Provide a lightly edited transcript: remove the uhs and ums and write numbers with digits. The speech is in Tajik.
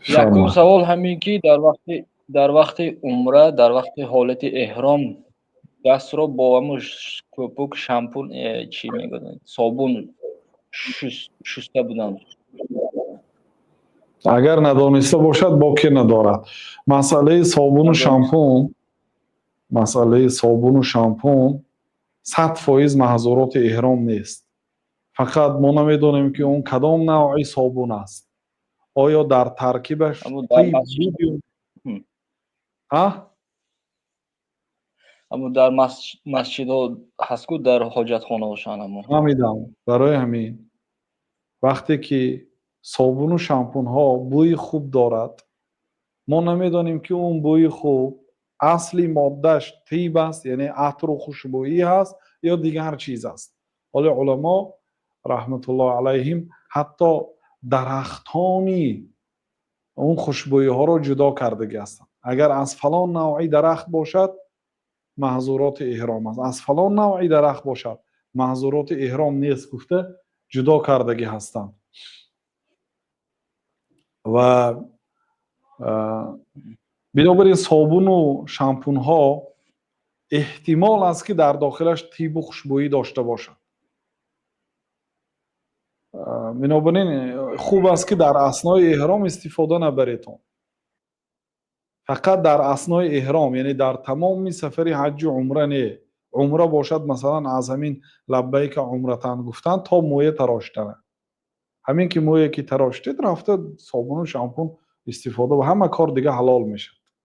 Якум савол ҳамин ки дар вақти умра, дар вақти ҳолати эҳром дастро бо ҳамун кӯпук, шампун, чӣ мегӯянд, собун шуста будам. Агар надониста бошад, боке надорад. Масъалаи собуну шампун, масъалаи собуну шампун 100% маҳзуроти эҳром нест. Фақат мо намедонем, ки он кадом навъи собун аст, оё дар таркибаш тиб? Аммо дар масҷидҳо ҳастку, дар ҳоҷатхонаҳошон амо. Фаҳмидам. Барои ҳамин, вақте ки собуну шампунҳо бӯи хуб дорад, мо намедонем, ки он бӯи хуб асли моддааш тиб аст, яъне атру хушбӯӣ ҳаст ё дигар чиз аст. Ҳоло уламо раҳматуллоҳ алайҳим ҳатто дарахтони он хушбӯиҳоро ҷудо кардагӣ ҳастанд. Агар аз фалон навъи дарахт бошад, маҳзуроти эҳром аст, аз фалон навъи дарахт бошад, маҳзуроти эҳром нест, гуфта ҷудо кардагӣ ҳастанд. Ва бинобар ин собуну шампунҳо эҳтимол аст, ки дар дохилаш тибу хушбӯӣ дошта бошад. Бинобар ин хуб аст, ки дар аснои эҳром истифода набаретон. Фақат дар аснои эҳром, яъне дар тамоми сафари ҳаҷҷу умра не. Умра бошад, масалан, аз ҳамин лаббайка умратан гуфтан то мӯя тароштана, ҳамин ки мӯе ки тароштед, рафта собуну шампун истифода ва ҳама кор дига ҳалол мешавад.